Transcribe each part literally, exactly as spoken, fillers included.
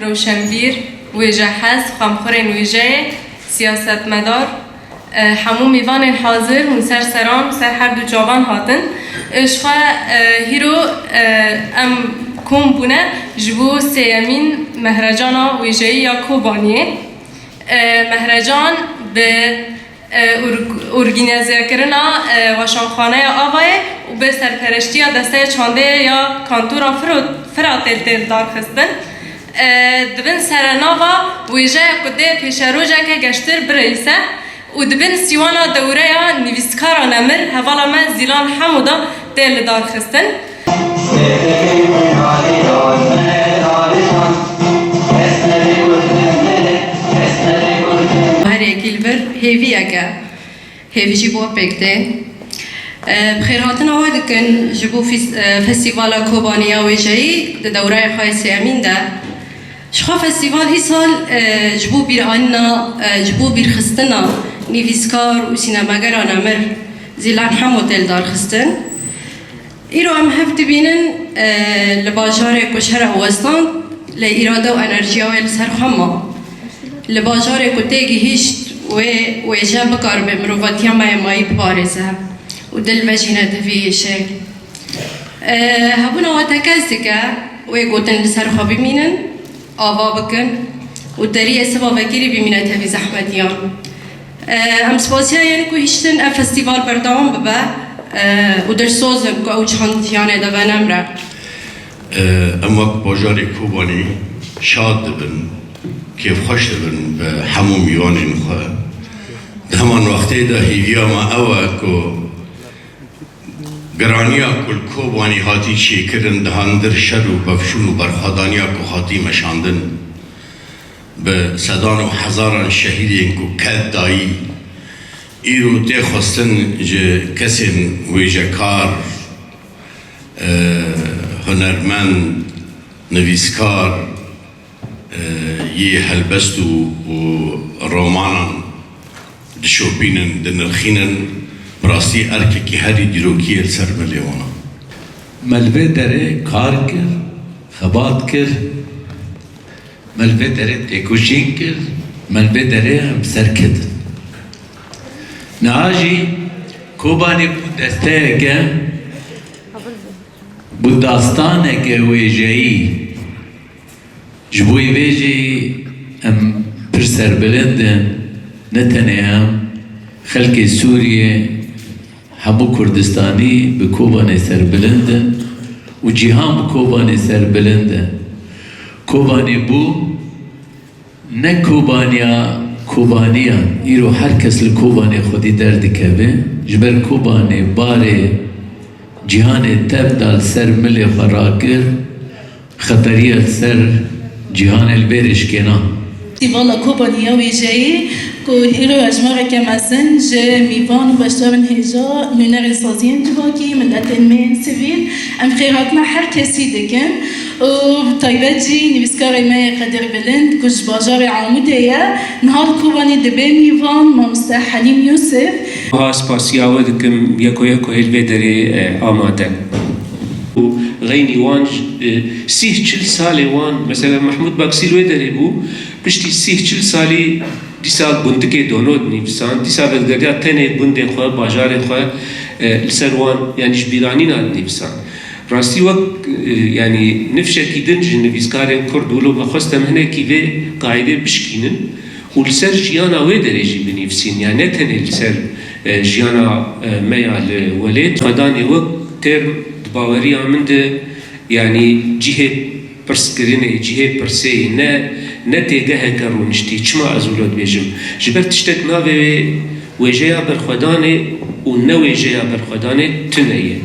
Roşenbîr, wêjehez, xwemxurên wêjeyê, siyasetmedar, e, hemû mêvanên hazir, hûn ser seran, ser her du çavan hatin. E, ji xwe, e, hîro, e, em kom bûne ji bo sêyemîn mehrecana wêjeyî ya Kobaniyê. E, mehrecan bi e, org-, orgînezekirina, e, Weşanxaneya Avayê û bi serpereştiya Desteya Çandê ya Kantora Firo-, Firatê tê lidarxistin. E, di bin serenava wêjeya ku dê pêşerojeke geştir bireyse û di bin sîwana dewreya nivîskara nemir hevala me Zîlan Hemo de tê lidarxistin. Her yekî li vir hêviyek e. Hêvî jî bo pêk tên. E, bi xêrhatina we dikin ji bo fîs-, e, Festîvala Kobanî ya Wêjeyî di dewraya xwe yê sêyemîn de. Ji xwe festîval îsal, e, ji bo bîranîna, e, ji bo bîrxistina nivîskar û sînemagera nemir Zîlan Hemo tê lidarxistin. Îro em hev dibînin, e, li bajarê ku ji here westan, lê îrade û enerjiya wê li ser xwe ma. Li bajarê ku tê gihîşt, wê wêje bikaribe mirovatiya me yê mayî biparêze û dilvejîne di vî êşê. E, hebûna we tekez dike, wê gotin li ser xwe bimînin, ava bikin û deriyê siba vekirî bimîne tevî zehmetiyan. Em spasiya yên ku hiştin ev festîval berdewam bibe, e, û dilsoz in ku ew çand jiyanê de venemre. Em wek bajarê Kobanî şad dibin, kêfxweş dibin bi hemû mîvanên xwe. Di heman wextê de hêviya me ew e ku giraniya ku li Kobanî hatî çêkirin di hundir şer û pevçûn û berxwedaniya ku hatî meşandin, bi sedan û hezaran şehîdên ku ked dayî, îro tê xwestin ji kesên wêjekar, e, hunermend, nivîskar, e, yê helbest û, û romanan dişopînin, dinirxînin, bi rastî erkekî herî dîrokî ye li ser milê wan e. Me li vê derê kar kir, xebat kir, me li vê derê têkoşîn kir, me li vê derê em serketin. Niha jî Kobanê bû desteyeke, bû dastaneke wêjeyî. Ji bo vê jî em pir serbilind in, ne tenê em, xelkê Sûriyê, hemû Kurdistanî bi Kobanê serbilind in û cîhan bi Kobanê serbilind in. Kobanê bû ne Kobaniya Kobaniyan, îro her kes li Kobanê xwedî derdikeve, ji ber Kobanê barê cîhanê tev da li ser milê xwe rakir, xeteriya li ser cîhanê li vê rê şikêna. Festîvala Kobanî ya Wêjeyî, ku îro hejmareke mezin ji mîvan û beşdarên hêja, nûnerên saziyên civakî, miletên me yên sivîl, em xêrhatina her kesî dikin û bi taybet jî nivîskarê me yê Qedir Bilind, ku ji bajarê Amûdê ye, niha li Kobanî dibe mîvan, mamoste Helîm Yûsif. Wiha spasiya we dikim, yeko yeko hê li vê derê, e, amade. Û xeynî wan, e, sîh çil salê wan, mesela Mehmûd Baksî li wê derê bû, piştî sîh çil salî dîsa gundikê Dono dinivîsand, dîsa vedigeriya tenê gundê xwe, bajarê xwe, e, li ser wan, yanî ji bîranîna dinivîsand. Rastî wek, e, yanî nifşekî din ji nivîskarên Kurd wilo me xwest em hinekî vê qaîdê bişkînin û li ser jiyana wê derê jî binivîsîn. Ya ne tenê li ser, e, jiyana, e, me ya li welêt. Xwedanê wek term di baweriya min de, yanî cihê pirskirinê, cihê pirsê ye, ne, ne têgeheke rûniştî. Çima ez wilo dibêjim? Ji ber tiştek navê wê wêjeya berxwedanê û ne wêjeya berxwedanê tune ye.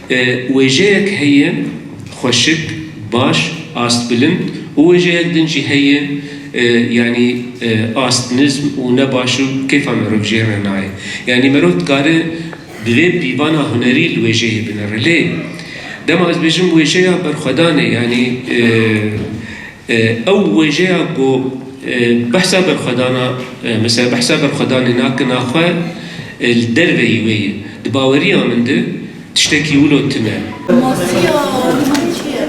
E, wêjeyek heye xweşik, baş, astbilind û wêjeyek din jî heye, e, yanî, e, astnizm û nebaş û kêfa mirov jê re nayê. Yanî mirov dikare bi vê pîvana hunerî li wêjeyê binere. Lê dema ez bêjim wêjeya berxwedanê, yanî, e, e, ew wêjeya ku, e, behsa berxwedana, e, mesela behsa berxwedanê nakin a xwe, e, li derveyî wê ye. Di baweriya min de tiştekî wilo tune. Masiya çi ye?